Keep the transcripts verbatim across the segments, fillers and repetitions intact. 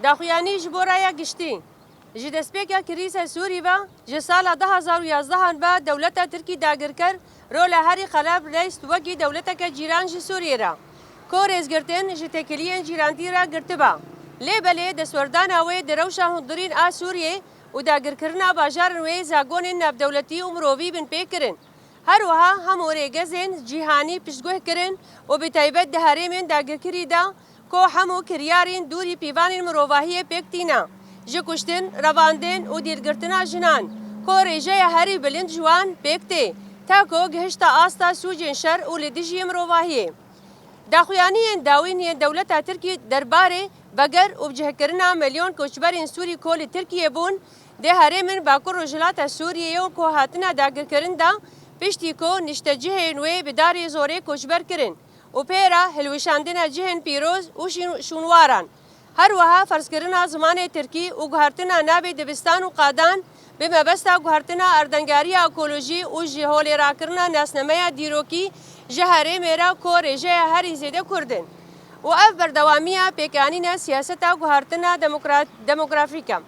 Daxuyanî ji bo raya giştî. Ji destpêka krîza Sûrî ve, ji sala du hazar û yazdehan ve dewleta Tirkî dagirker rola herî xerab leyst wekî dewleteke cîran ji Sûriyê re, ku rêzgirtin ji têkiliyên cîrandî re girtibe. Lê belê destwerdana wê di rewşa hundirîn a Sûriyê û dagirkirina bajarên wê zagonên navdewletî û mirovî binpê kirin. Her wiha hemû rêgezên cîhanî piştguh kirin û bi taybet di herêmên dagirkirî de ku hemû kiryarên dûrî pîvanên mirovahiyê pêk tîne, ji kuştin, revandin û dîlgirtina jinan ku rêjeya herî bilind ji wan pêk tê, ta ku gihişta asta sûcên şer û li dijî mirovahiyê. Daxuyaniyên dawîn yên dewleta Tirkî derbarê veger û bicihkirina milyon koçberên Sûrî ku li Tirkiyê bûn, dê herêmên Bakur Rojhilata Sûriyeyê û ku hatine dagirkirin de, piştî ku niştecihên wê bi darê zorê koçber kirin û pê re hilweşandina cihên pîroz û şîn-, şûnwaran. Her wiha ferzkirina zimanê tirkî û guhertina navê dibistan û qadan bi mebesta guhertina erdengariya ekolojî û ji holêrakirina nasnameya dîrokî ji herêmê re ku rêjeya herî zêde Kurd in. Û ev berdewamiya pêkanîna siyaseta guhertina demokra-, demografîk e.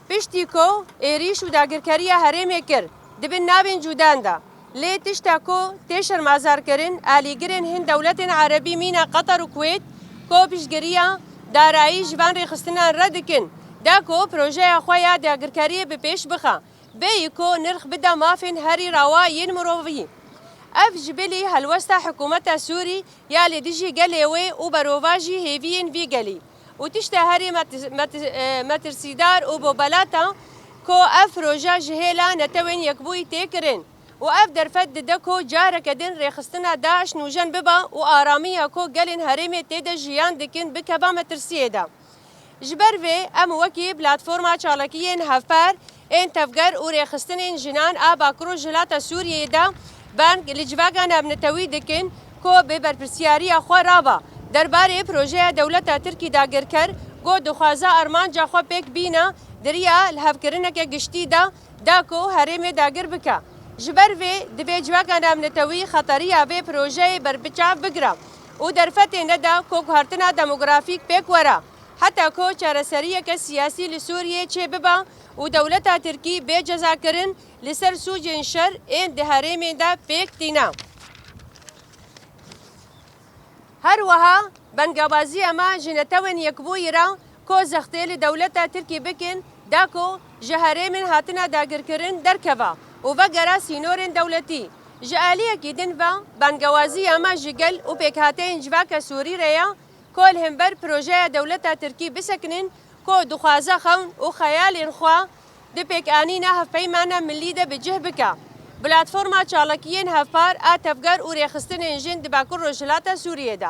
Piştî ku êrîş û dagirkeriya herêmê kir, di bin navên cudan de. Lê tişta ku tê şermazarkirin, alîgirên hin dewletên erebî mîna Qatar û Kuwêt, ku piştgiriya darayî ji van rêxistinan re dikin, da ku projeya xwe ya dagirkeriyê bi pêş bixe, bêyî ku nirx bide mafên herî rawa yên mirovî. Ev ji bilî helwesta hikûmeta Sûrî ya li dijî gelê wê û berovajî hêviyên vî gelî û tişta herî met-, met-, e, metirsîdar û bobelat e ku ev proje ji hêla Netewên Yekbûyî tê kirin û ev derfet dide ku careke din rêxistina DAIŞ nûjen bibe û aramiya ku gelên herêmê tê de jiyan dikin bikeve metirsiyê de. Ji ber vê em wekî Platforma Çalakiyên Hevpar ên Tevger û Rêxistinên Jinan a Bakur û Rojhilata Sûriyeyê de bang li civaka navnetewî dikin ku bi berpirsiyariya xwe rabe derbarê projeya dewleta Tirkî dagirker ku dixwaze armanca xwe pêk bîne di riya lihevkirineke giştî de, da ku herêmê dagir bike. Ji ber vê divê civaka navnetewî xeteriya vê projeyê berbiçav bigire û derfetê nede ku guhertina demografîk pêk were. Heta ku çareseriyeke siyasî li Sûriyê çêbibe û dewleta Tirkî bê cezakirin li ser sûcên şer ên di herêmên de pêk tîne. Her wiha bengawaziya me ji Netewên Yekbûyî re ku zextê li dewleta Tirkî bikin, da ku ji herêmên hatine dagirkirin derkeve û vegere sînorên dewletî. Ji aliyekî din ve bengawaziya me ji gel û pêkhateyên civaka Sûrî re ye, ku li hember projeya dewleta Tirkî bisekinin ku dixwaze xewn û xeyalên xwe di pêkanîna hevpeymana milî de bi cih bike. Platforma Çalakiyên Hevpar a Tevger û Rêxistinên Jin di Bakur Rojhilata Sûriyê de.